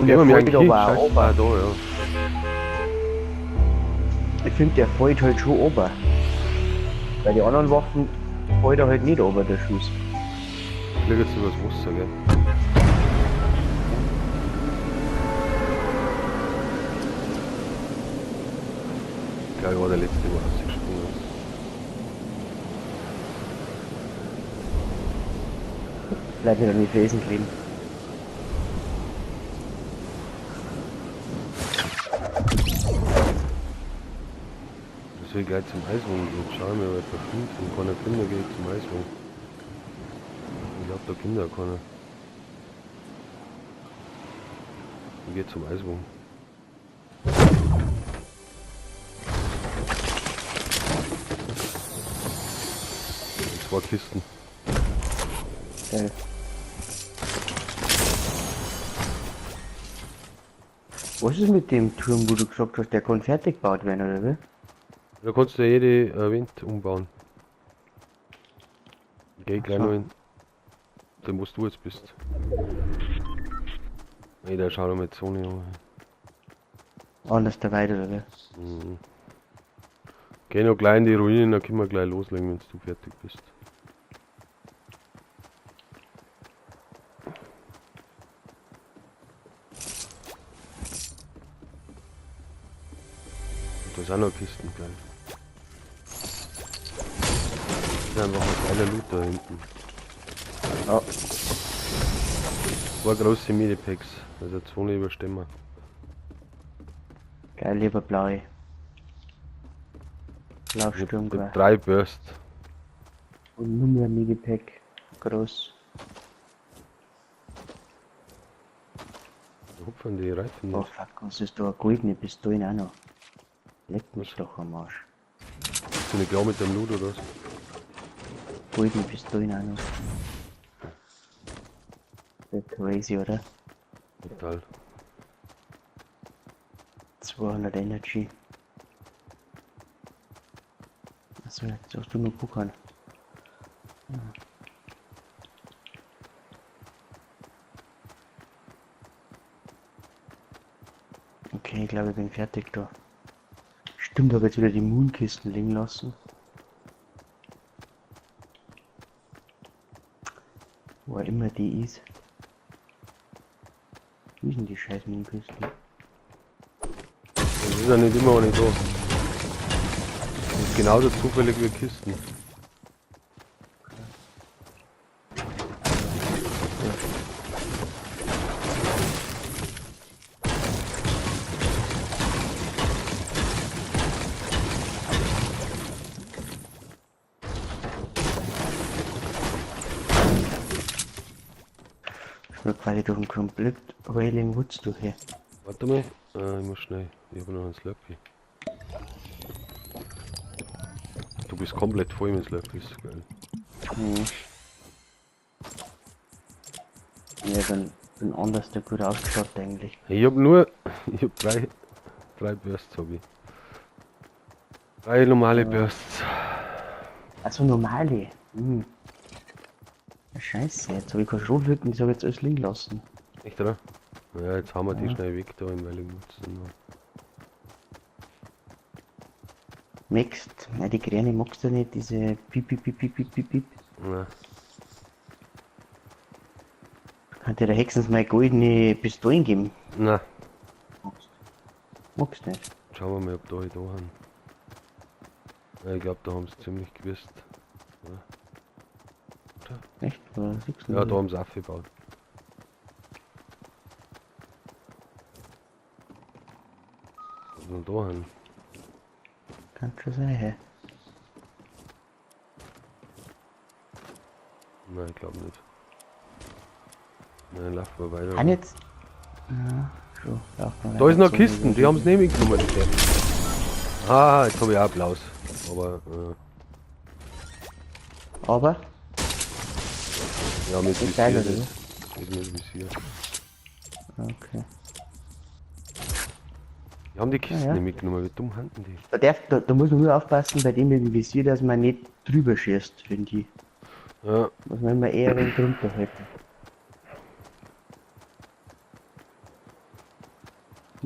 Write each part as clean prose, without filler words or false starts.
Gehen der wir mir fällt eigentlich hin? aber auch Scheiße. runter. Ah, da, ja. Ich finde, der fällt halt schon runter. Bei den anderen Waffen fällt er halt nicht runter, der Schuss. Ich fliege jetzt übers Wasser, gell? Ich glaube, ich war der Letzte, der rausgesprungen ist. Bleib mir an die Felsen kleben. Das will ich gleich zum Eiswagen gehen. Schauen wir, ob ich finde. Wenn keiner Kinder geht zum Eiswagen. Ich glaube, da kommt ja keiner. Ich gehe zum Eiswagen. Zwei Kisten. Geil. Was ist mit dem Turm, wo du gesagt hast, der kann fertig gebaut werden, oder wie? Da kannst du ja jede Wind umbauen. Geh gleich so. noch in den, wo du jetzt bist. Ey, der schaut noch mit Zone an. Anders der weit, oder wie? Mhm. Geh noch gleich in die Ruinen, dann können wir gleich loslegen, wenn du fertig bist. Und da sind noch Kisten, geil. Das ist einfach ein geiler Loot da hinten. Ja. Zwei große Medipacks, also Zone überstimmen. Geil, lieber blaue. Ich hab Blausturmgewehr. drei Bursts. Und nur mehr Medipack. Groß. Da hupfen die Reifen Oh nicht. fuck, was ist da eine goldene Pistole auch noch? Leck mich doch am Arsch. Bist du nicht klar mit dem Loot oder was? Goldene Pistolen auch noch. Das ist crazy, oder? Total. 200 Energy. Achso, jetzt hast du nur gucken. Okay, ich glaube, ich bin fertig da. Stimmt, habe jetzt wieder die Moonkisten liegen lassen. Wo auch immer die ist. Wie sind die scheiß Moonkisten? Das ist ja nicht immer eine da. Das ist genauso zufällig wie Kisten. Ich bin quasi durch den komplett Wailing Woods durch hier. Warte mal, ich muss schnell. Ich habe noch einen Slurpee. Du bist komplett voll mit Slurpees, geil. Mhm. Ja, dann bin anders da gut ausgeschaut eigentlich. Ich hab nur, ich hab drei Bursts hab ich. Drei normale Bursts. Also normale. Mhm. Ja, scheiße, jetzt hab ich keine Schrotflinten, das hab ich jetzt alles liegen lassen. Echt, oder? Ja, jetzt haben wir die Ja. schnell weg da in Wailing Woods. Next. Nein, die Kräne magst du nicht, diese Piep, Piep, Piep, Piep, Piep, Piep, Piep. Ja. Kann dir der Hexens mal goldene Pistolen geben? Na. Magst. Magst nicht. Schauen wir mal, ob da da haben. Ja, ich glaub, da haben sie ziemlich gewusst. Ja. Echt? Oder siehst du Ja, nicht? da haben sie aufgebaut. Was ist denn da hin? Kann schon sein, hä? Nein, ich glaub nicht. Nein, laufen wir weiter. Kann jetzt? Ja, schon. Laufen wir Da ist weiter noch zu. Kisten, die haben sie nicht mitgenommen, die Deppen. Ah, jetzt hab ich auch Applaus. Aber, Aber? Ja, mit Ist geil, Visier. oder Das ist mit Visier. Okay. Die haben die Kisten Ja, ja. nicht mitgenommen, wie dumm handeln die? Da muss man nur aufpassen bei dem mit dem Visier, dass man nicht drüber schießt, wenn die. Ja. Muss man immer eher ein wenig drunter halten.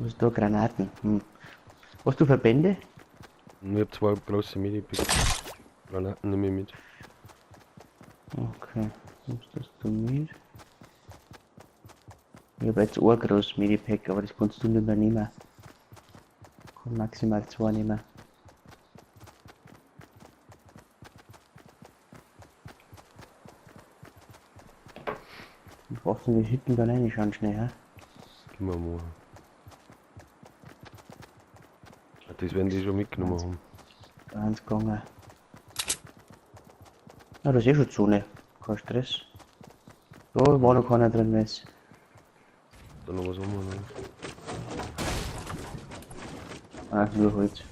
Was ist da? Granaten. Hm. Hast du Verbände? Ich hab zwei große Medipacks. Granaten nehme ich mit. Okay, nimmst das du mit? Ich habe jetzt ein großes Medipack, aber das kannst du nicht mehr nehmen. Ich kann maximal zwei nehmen. Und Waffen, die hinten dann reinschauen schnell, hä? Gehen wir mal. Das werden die schon mitgenommen haben. Ganz gegangen. Na, das ist eh schon Zone. Kein Stress. Da war noch keiner drin, weiß. Da noch was haben wir noch. Ah, nur Holz.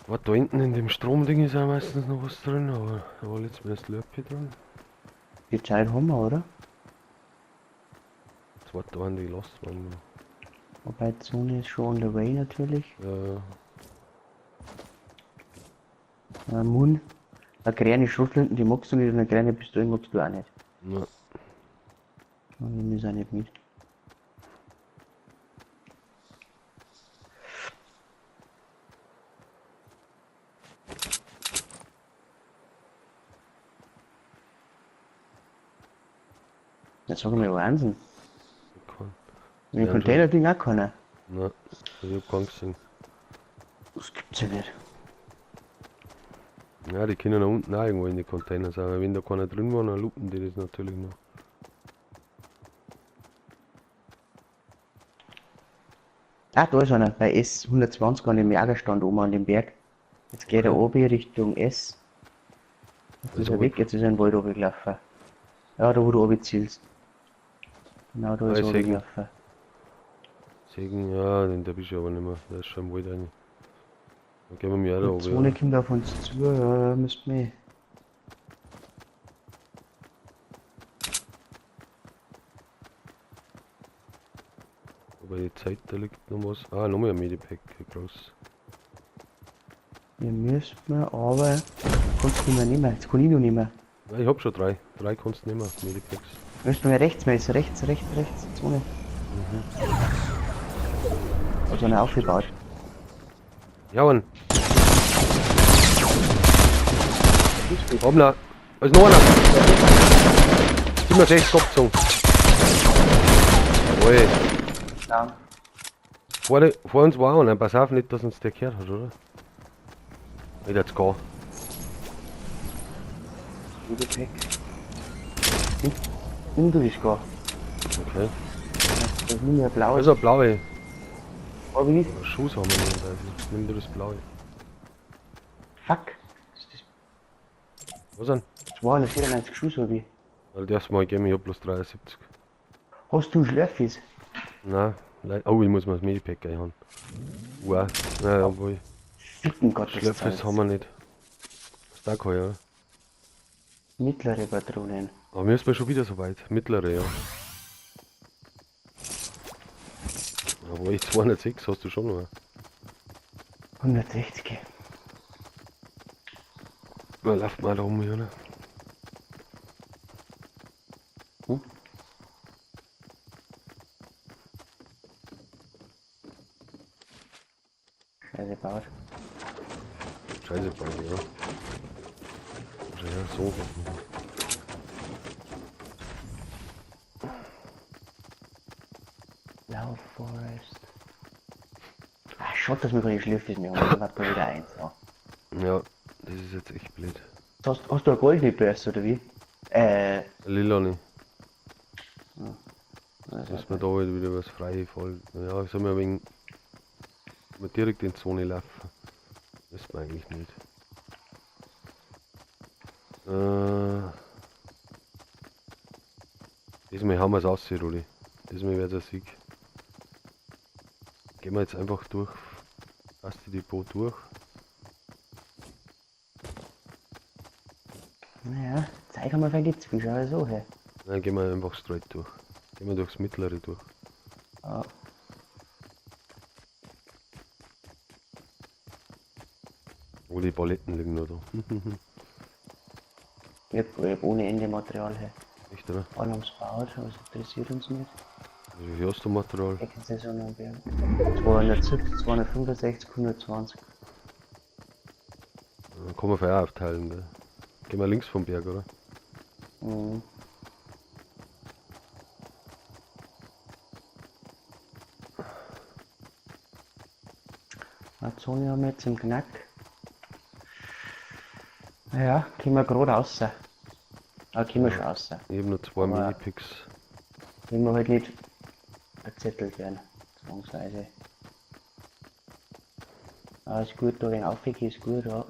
Warte, da hinten in dem Stromding ist auch meistens noch was drin, aber da war letztes Mal das Slurpee drin. Die Zeit haben wir, oder? Zweite waren die Lost waren noch. Wobei die Zone ist schon on the way natürlich. Ja. Moon. Eine kleine Schrotflinten, die magst du nicht, und eine kleine Pistole magst du auch nicht. Ja. Und ich muss auch nicht mit. Jetzt sag ich mal Wahnsinn. In den Ja, Container-Ding auch keiner. Nein, also ich hab keinen gesehen. Das gibt's ja nicht. Ja, die können da unten auch irgendwo in die Container sein, weil wenn da keiner drin war, dann looten die das natürlich noch. Ah, da ist einer, bei S120 an dem Jagerstand oben an dem Berg. Jetzt geht er oben Richtung S. Jetzt ist er weg, jetzt ist er in den Wald runtergelaufen. Ja, da wo du oben zielst. Genau, da ist er runtergelaufen. Segen, ja, den der bist ich aber nicht mehr. Der ist schon im Wald rein. Dann gehen wir mir auch da Die Zone kommt auf uns zu, ja, da müssten wir. Aber die Zeit, da liegt noch was. Ah, noch mehr ein Medipack, groß. Wir müssen, aber kannst du nicht mehr nehmen. Jetzt kann ich noch nicht mehr. Nein, ich hab schon drei. Drei kannst du nehmen, Medipacks. Müssen wir rechts, Messer, rechts, rechts, rechts, Zone. Mhm. Also einer aufgebaut. Ja, Mann. Hoppla. Da ist noch einer. 67 abgezogen. Jawohl. Ja. Vor uns war einer. Pass auf, nicht, dass uns der gehört hat, oder? Wieder zu gehen. Medipack. Nimm du das gar. Okay. Das ist nicht mehr blau. Also blaue. Aber wie? Schuss haben wir noch, weiß ich. Nimm du das blaue. Fuck. Das ist das Was denn? 294 Schuss hab ich. Weil darfst du mal geben, ich hab bloß 73. Hast du Schlürfis? Nein, nein. Oh, ich muss mir das Medipack reinhauen. Wow. Nein, obwohl. Ficken Gottes Schlürfis haben wir nicht. Ist da kein, ja? Mittlere Patronen. Aber mir ist schon wieder so weit. Mittlere, ja. Obwohl, 206 hast du schon noch. 160. Na, lauf mal da um, ja, ne? Hm? Scheiße baut. Scheiße baut, ja. Ja, so. Blau Forest. Ah, schade, dass wir keine Schlürfis mehr haben. Dann war wieder eins. Ja. Ja, das ist jetzt echt blöd. Hast du eine goldene Börse oder wie? Lila nicht. Ja. Dass wir da halt wieder was frei voll. Ja, ich soll mir wegen. Mal direkt in die Zone laufen. Das wir eigentlich nicht. Diesmal haben wir es aus, Rudi. Diesmal wird es ein Sieg. Gehen wir jetzt einfach durch. Passt die Depot durch. Naja, Zeit haben wir vielleicht jetzt, wie schau ich so her. Nein, gehen wir einfach straight durch. Gehen wir durchs Mittlere durch. Ah. Wo die Paletten liegen noch da. Ich hab ohne Ende Material hier. Echt, oder? Alle haben's gebaut, aber es interessiert uns nicht. Wie viel hast du Material? Jetzt ist so am Berg. 270, 265, 120. Dann kann man vielleicht auch aufteilen, gell? Gehen wir links vom Berg, oder? Mhm. Eine Zone haben wir jetzt im Knack. Naja, kommen wir gerade raus. Ah, kommen wir schon raus. Ich hab noch 2 Mini-Picks. Wenn wir halt nicht verzettelt werden, zwangsweise. Ah, ist gut, da wenn aufgehen, ist gut, ja.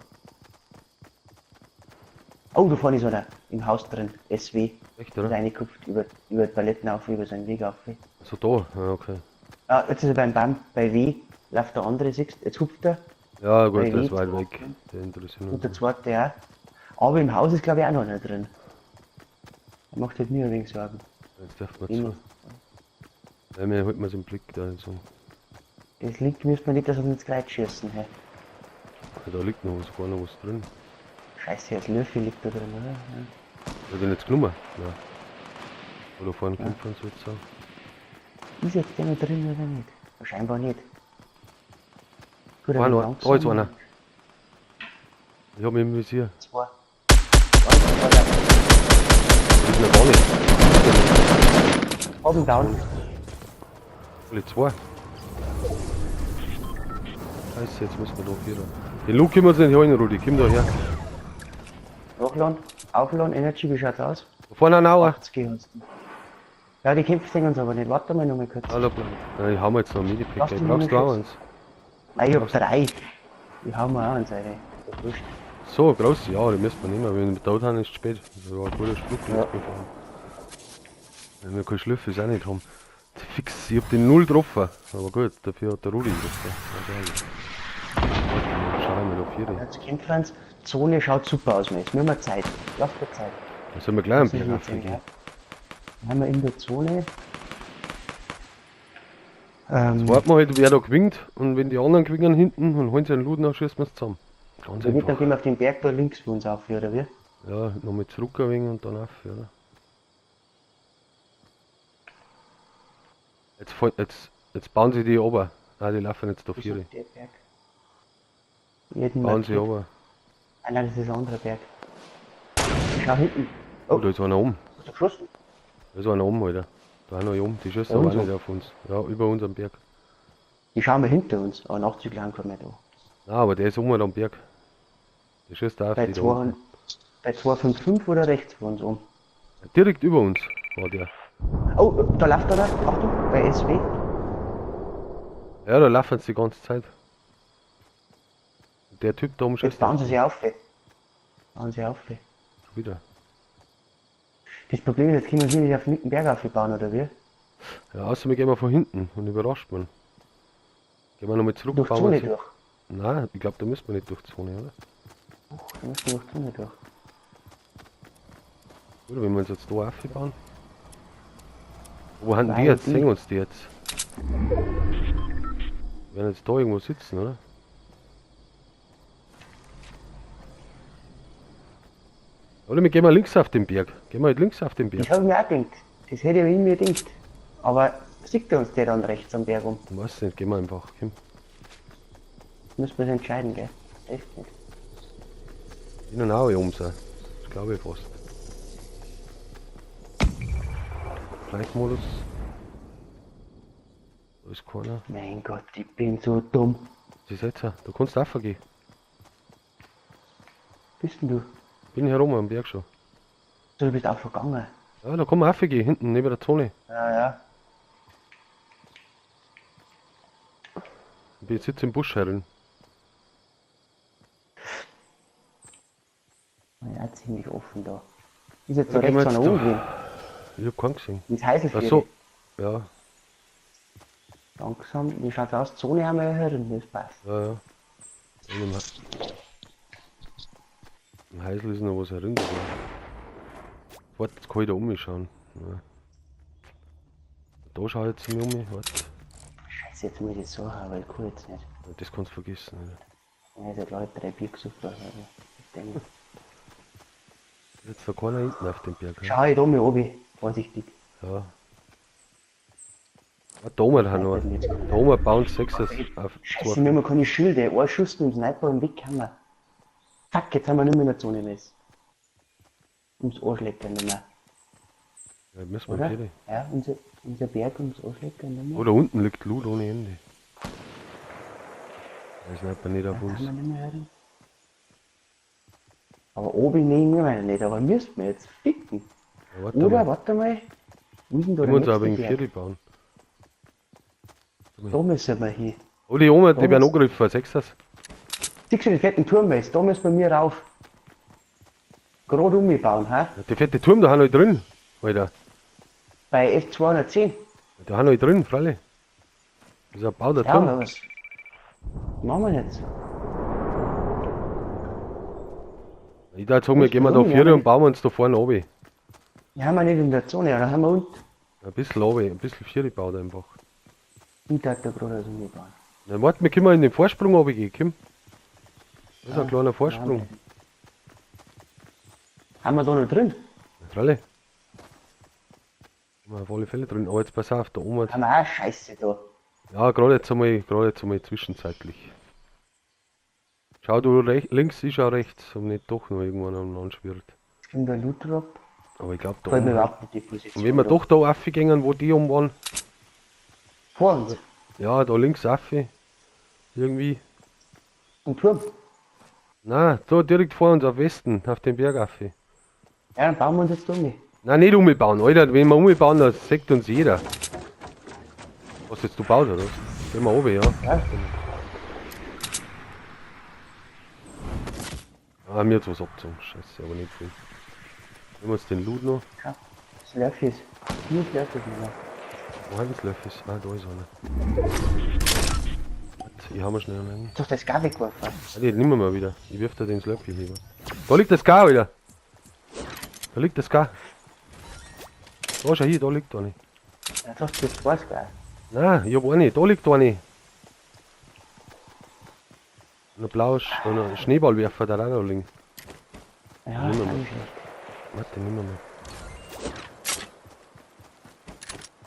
Oh, da vorne ist einer im Haus drin, SW. Echt, oder? Reingekupft, über die Paletten auf, über seinen Weg auf. So da, ja, okay. Ah, jetzt ist er beim Baum, bei W, läuft der andere, siehst du, jetzt hupft er. Ja, gut, Bei der ist W. weit weg, der interessiert mich. Und der zweite auch. Aber im Haus ist glaube ich auch noch einer drin. Er macht halt mir ein wenig Sorgen. Jetzt darf man zu. Ja, mir holt man so einen Blick da so. Das liegt, müsste man nicht, dass wir uns gleich schießen, hä? Ja, da liegt noch was, gar noch was drin. Scheiße, das Löffel liegt da drin, oder? Ja. Hat er jetzt genommen? Nein. Oder vorne kommt von so jetzt auch. Ist jetzt der noch drin oder nicht? Scheinbar nicht. Gut, Einer, aber da ist einer. Ich hab mich im Visier. Zwei. Das ist noch gar nicht. Oben down. Alle zwei. Scheiße, jetzt müssen wir da vier. Den Luke können wir uns nicht holen, Rudi. Komm da her. Hochladen, aufladen, Energy, wie schaut's aus? Da vorne ein Auer. 80 hast du. Ja, die kämpfen sehen uns aber nicht. Warte mal noch mal kurz. Hallo, ja, ich hau mir jetzt noch ein Mini-Pick. Lass dich Brauchst du noch auch mal eins? Nein, ich hab 3. Ich hau mir auch eins, Alter. Das ist wurscht. So, groß, ja, die müssen wir nehmen. Wenn wir tot haben, ist es spät. Das war ein guter Spruch, den Ja. wir gefahren. Wenn wir keine Schlüffel auch nicht haben. Fix, ich hab den 0 getroffen. Aber gut, dafür hat der Rudi getroffen. Warte mal, schauen wir da vier. Jetzt kämpfen wir uns. Zone schaut super aus, jetzt müssen wir Zeit. Lass dir Zeit. Da sollen wir gleich am Das ist Berg jetzt raufgehen. ja. Dann haben wir in der Zone. Jetzt warten wir halt, wer da gewinnt. Und wenn die anderen gewinnen hinten und holen sie einen Loot, dann schießen wir es zusammen. Ganz Dann einfach. gehen wir auf den Berg da links von uns auf, oder wie? Ja, nochmal zurück ein wenig und dann auf, oder? Jetzt bauen sie die ober. Nein, die laufen jetzt da Ist vier. der Berg. Jeden Bauen sie markiert. ober. Ah nein, das ist ein anderer Berg. Schau hinten. Oh, da ist einer oben. Hast du geschossen? Da ist einer oben, Alter. Da ist einer oben. Die schießen Bei aber uns auch nicht auf uns. Ja, über unseren Berg. Die schauen wir hinter uns, aber Nachtzügler haben wir da. Nein, aber der ist oben am Berg. Der schießt da auf Bei die da unten. 2, bei 255 oder rechts von uns um? Direkt über uns war der. Oh, da läuft einer. Achtung, bei SW. Ja, da laufen sie die ganze Zeit. Der Typ da oben Jetzt schießt bauen sie sich auf. Ey. Bauen sie auf. Ey. schon wieder. Das Problem ist, jetzt können wir sie nicht auf den linken Berg aufbauen, oder wie? Ja, außer wir gehen mal von hinten und überrascht man. Gehen wir nochmal zurück. Durch bauen wir Zone zu- durch. Nein, ich glaub, da müssen wir nicht durch die Zone, oder? Da müssen wir durch Zone durch. Oder wenn wir uns jetzt da aufbauen? Wo haben die Nein, jetzt? die- Sehen uns die jetzt? Wir werden jetzt da irgendwo sitzen, oder? Oder wir gehen mal links auf den Berg. Gehen wir halt links auf den Berg. Das habe ich mir auch gedacht. Das hätte ich mir gedacht. Aber sieht er uns der dann rechts am Berg um? Ich weiß nicht, gehen wir einfach. Komm. Müssen wir uns entscheiden, gell? Echt nicht. Ich bin auch oben sein. Das glaube ich fast. Gleichmodus. Da ist keiner. Mein Gott, ich bin so dumm. Was ist jetzt? Da kannst du raufgehen. Bist denn du? Bin hier oben am Berg schon. So, du bist auch vergangen. Ja, da kann man raufgehen, hinten neben der Zone. Ja, ja. Ich bin jetzt im Busch herin. Ja, ziemlich offen da. Ist jetzt da Ja, gehen wir rechts jetzt einer da. oben gewesen. Ich hab keinen gesehen. Ins Heißel Ach so. Ja, Langsam, wie schaut's aus? Zone haben wir ja herin, das passt. ja, ja. Und im Heisel ist noch was herin. Warte, jetzt kann ich da umschauen. Ja. Da schau ich jetzt mal um. Warte. Scheiße, jetzt muss ich das suchen, aber ich kann jetzt nicht. Ja, das kannst du vergessen. Alter. Ja, ist ja klar, ich hab 3 Bier gesucht. Also, ich denke. Jetzt da keiner hinten auf dem Berg. Ja. Schau ich da mal oben, vorsichtig. Ja. Ah, da oben haben wir. Da oben bauen sechs auf Scheiße, zwei. wir haben keine Schilde. Ein Schuss mit dem Sniper und weg haben wir. Fuck, jetzt haben wir nicht mehr in der Zone mehr. Ums Arschlecken nicht mehr. Ja, müssen wir Oder? vier. Ja, unser Berg ums Arschlecken nicht mehr. Oh, da unten liegt Loot ohne Ende. Der Sniper nicht auf Ja, uns. haben wir nicht mehr hören. Aber oben nehmen wir nicht, aber müssen wir jetzt ficken. Ja, warte Oder, mal. warte mal. Wo ist denn da Wir der müssen uns aber nächste wegen Berg? Vieri bauen. Da müssen wir hin. Oh, die Oma, die Da werden müssen- angegriffen, siehst du das? Siehst du den fetten Turm ist? Da müssen wir mir rauf. Gerade umbauen, ha? Ja, der fette Turm, da haben wir drin, Alter. Bei F210. Da haben wir drin, freilich. Das ist ein Bau der Ja, Turm. aber was machen wir jetzt? Ich würde sagen, wir gehen wir da Warum? vier Ja, und bauen wir uns da vorne runter. Wir haben ja nicht in der Zone, oder haben wir unten? Ein bisschen runter, ein bisschen vier gebaut einfach. Ich darf da gerade was umbauen. Na, warte, wir können in den Vorsprung runtergehen, komm. Das ist ein kleiner Vorsprung. Haben wir da noch drin? Ja, freilich. Haben wir auf alle Fälle drin. Aber jetzt pass auf, da oben. Haben wir auch Scheiße da. Ja, gerade jetzt einmal zwischenzeitlich. Schau du links, ich schau rechts, ob nicht doch noch irgendwann am Land schwirrt. Jetzt kommt der Loot Drop. Aber ich glaube da Gefällt mir oben. überhaupt nicht die Position. Und wenn wir da. doch da raufgehen, wo die um waren. Vor uns. Ja, da links rauf. Irgendwie. Ein Turm. Na, da direkt vor uns auf Westen, auf den Berg rauf. Ja, dann bauen wir uns jetzt um. Nein, nicht umbauen, Alter. Wenn wir umbauen, dann sagt uns jeder. Was jetzt du baut, oder was? Gehen wir runter, ja. Ja. Ah, mir hat's was abgezogen. Scheiße, aber nicht viel. Nehmen wir uns den Loot noch. Ja. Slurfies. Nur Slurfies, Männer. Wo haben Slurfies? Ah, da ist einer. Warte, ich hau mir schnell einen. Doch, das Gar weggeworfen. Ah, die nehmen wir mal wieder. Ich wirf da den Slurpee lieber. Da liegt das Gar, Alter. Da liegt das Gar. Da, schau hier, da liegt eine. Ja, doch, das war's gar. Nein, ich hab eine. Da liegt eine. Ein blauer ein Schneeballwerfer, der auch da liegen. Ja, Nehmen wir ist auch mal. nicht schlecht. Warte, nehmen wir mal.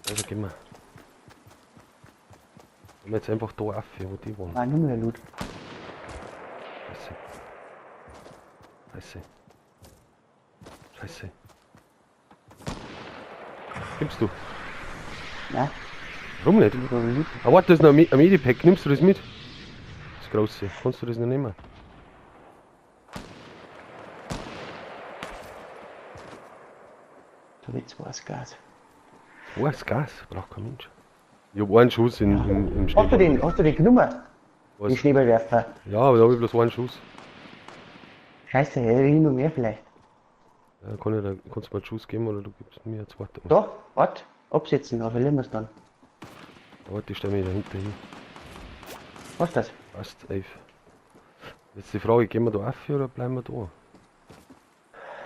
Also gehen wir. Gehen wir jetzt einfach da auf, wo die waren. War nur mehr Loot. Scheiße. Scheiße. Scheiße. Nimmst du? Nein, Warum nicht? ich habe Loot. Ah, warte, das ist noch ein Medipack. Nimmst du das mit? Das große. Kannst du das noch nehmen? Da habe ich zwei Gas. Oh, das Gas. Braucht kein Mensch. Ich hab einen Schuss im Hast du Schneeball. den genommen? Was? Den Schneeballwerfer. Ja, aber da hab ich bloß einen Schuss. Scheiße, ja, ich noch mehr vielleicht. Ja, kann ich da, kannst du mir einen Schuss geben oder du gibst mir einen zweiten. Da, warte, absetzen, da verlieren wir es dann. Warte, ich stell mich dahinter hin. Was ist das? Passt, 11. Jetzt die Frage, gehen wir da auf oder bleiben wir da?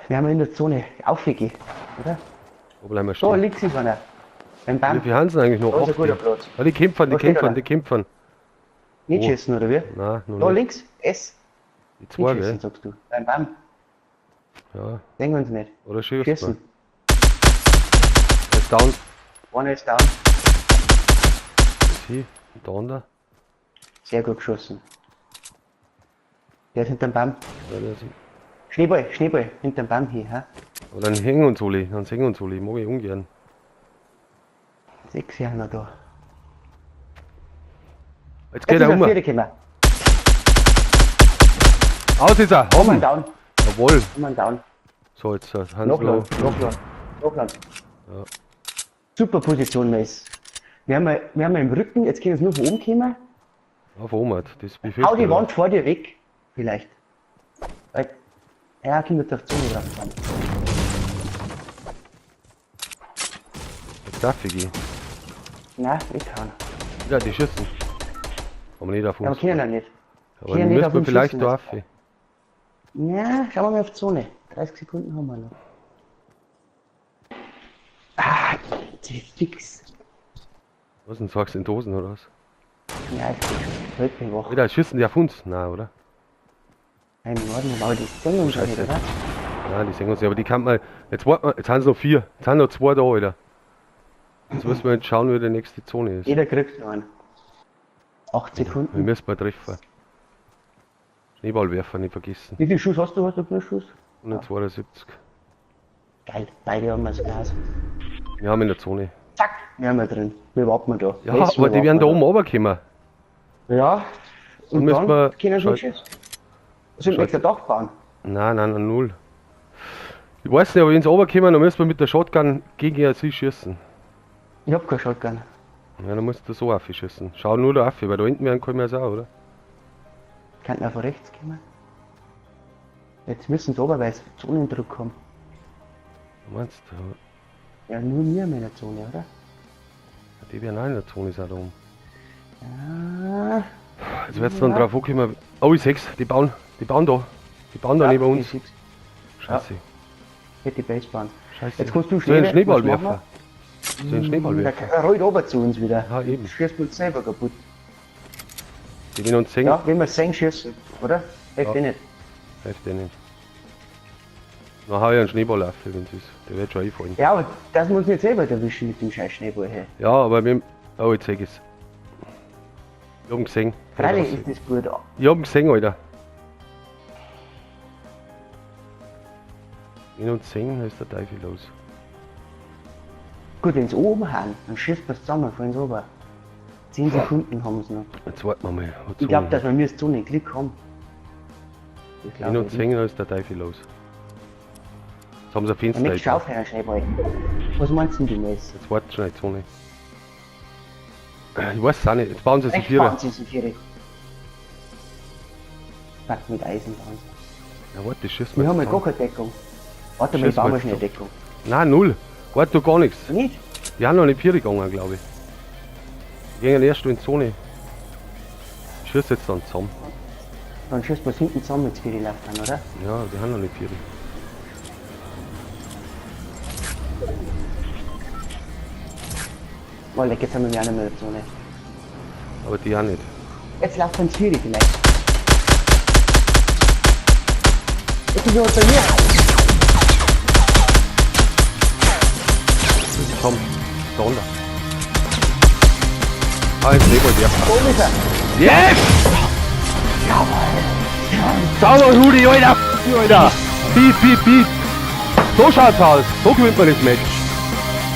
Wir haben in der Zone aufgehen, oder? Wo bleiben wir Da stehen? links ist einer. Beim Wie Baum. viel haben sie denn eigentlich noch? Da ist ein Acht, guter ja. Platz. Ja, die kämpfen, die Da steht kämpfen, einer. die kämpfen. Nicht Wo? schießen, oder wie? Nein, noch Da nicht. links, S. Die zwei, Nicht schießen, gell? sagst du. Beim Baum. Ja, Sehen wir uns nicht. oder schießt Schießen. man. Der ist down. Einer ist down. Das hier, und der andere. Sehr gut geschossen. Der ist hinterm Baum. Ja, der ist... Schneeball, Schneeball, hinterm Baum hier, ha? Aber dann hängen uns alle, dann sehen uns alle, mag ich ungern. 6 Jahre noch da. Jetzt geht Jetzt er ist um. ein Vierer gekommen. Aus ist er, Komm haben. down, Jawohl. komm down. So, jetzt Hans Nachladen, nachladen, nachladen. Ja. Super Position, Mace. Wir haben ja im Rücken, jetzt können wir nur von oben kommen. Auf oben, das befürchte Hau die ich. Wand vor dir weg, vielleicht. Weil, ja, kommt jetzt auf die Zunge drauf. Jetzt darf ich gehen. Nein, ich kann. Ja, die schießen. Aber nicht auf Ja, aber uns. können ja nicht. Aber können dann nicht müssen auf wir uns vielleicht schießen da jetzt. auf. Ja, schauen wir mal auf die Zone. 30 Sekunden haben wir noch. Ah, die fix. Was denn, sagst du in Dosen oder was? Ja, es geht schon. Halt mich wach. Wieder schießen die auf uns? Nein, oder? Nein, im Norden, aber die sehen uns ja nicht, Scheiße. oder? Nein, die sehen uns nicht, aber die kann man. Jetzt warten wir, jetzt haben sie noch 4. Jetzt haben noch 2 da, Alter. Jetzt müssen wir jetzt schauen, wie die nächste Zone ist. Jeder kriegt noch einen. 8 Wir Sekunden. müssen mal treffen. Schneeballwerfer nicht vergessen. Wie viel Schuss hast du? Hast du genug Schuss? 172. Geil, beide haben wir das Glas. Wir haben in der Zone. Zack, wir haben wir drin. Wir warten da. Ja, aber die werden da oben runterkommen. Ja. Und müssen dann wir- können sie Schalt- uns schießen. Sollen wir extra Dach bauen? Nein, nein, nein, null. Ich weiß nicht, aber wenn sie runterkommen, dann müssen wir mit der Shotgun gegen sie schießen. Ich hab keine Shotgun. Ja, dann musst du so auf schießen. Schau nur da auf, weil da hinten werden kommen wir auch, oder? Könnten auch von rechts kommen. Jetzt müssen sie runter, weil sie Zonendruck haben. Meinst du? Ja, nur wir haben in der Zone, oder? Die werden auch in der Zone sein da oben. Ah, Jetzt wird's dann drauf ankommen. Oh, ich seh's, die bauen da. Die bauen da ja, neben uns. ich seh's. Scheiße. Hätte die Base bauen. Scheiße. Jetzt kannst du Soll ich einen schnell- Schneeball was machen werfen? Soll ich einen Schneeball Der werfen? rollt runter zu uns wieder. Ja, eben. Schießt uns selber kaputt. Die werden uns sehen. Ja, wenn wir sehen, schießen, oder? Hilft Ja. eh nicht. Hilft eh nicht. Dann hau ich einen Schneeball auf, wenn es ist. Der wird schon einfallen. Ja, aber das muss nicht selber erwischen mit dem scheiß Schneeball her. Ja, aber wir. Oh, jetzt seh ich's. Ich hab ihn gesehen. Freilich ist das gut. Ich hab ihn gesehen, Alter. Wenn uns sehen, da ist der Teufel los. Gut, wenn sie oben haben, dann schießt man zusammen, fallen sie runter. 10 Sekunden haben sie noch. Jetzt warten wir mal. Ich glaube, dass wir mir das Zone Glück haben. Ich Wenn glaube uns sehen, da ist der Teufel los. Jetzt haben sie ein Fenster. Damit eingebaut. schau einen Schneeball. Was meinst denn du, Mess? Jetzt wartet schon eine Zone. Ich weiß es auch nicht. Jetzt bauen sie sich Rechts Vierer. bauen sie sich Viere. Fuck, mit Eisen bauen sie. Ja, warte, schießen Wir haben ja jetzt gar keine Deckung. Warte mal, ich Schieß baue mal mal schnell jetzt Deckung. Nein, null. Warte, du gar nichts. Nicht? Die haben noch nicht Viere gegangen, glaube ich. Die gehen erst in die Zone. Ich schieß jetzt dann zusammen. Dann schießt man hinten zusammen, jetzt Viere laufen, oder? Ja, die haben noch nicht Viere. Oh, leck, jetzt haben wir ja nicht mehr in der Zone. Aber die auch nicht. Jetzt laufen sie Viere vielleicht. Jetzt ist jemand bei mir. Komm, da runter. Ah, ein Schneeballwerfer. Wo ist er? Yes! Sauber, Rudi, Alter! Alter! Beat, beat, beat! So schaut's aus! So gewinnt man das Match!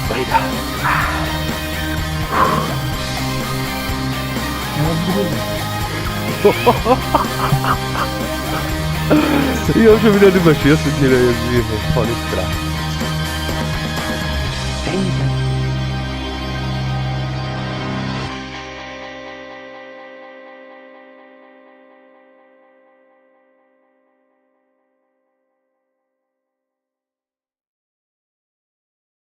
Alter! Ich hab schon wieder nicht mehr schießen können irgendwie. Das war nicht krass.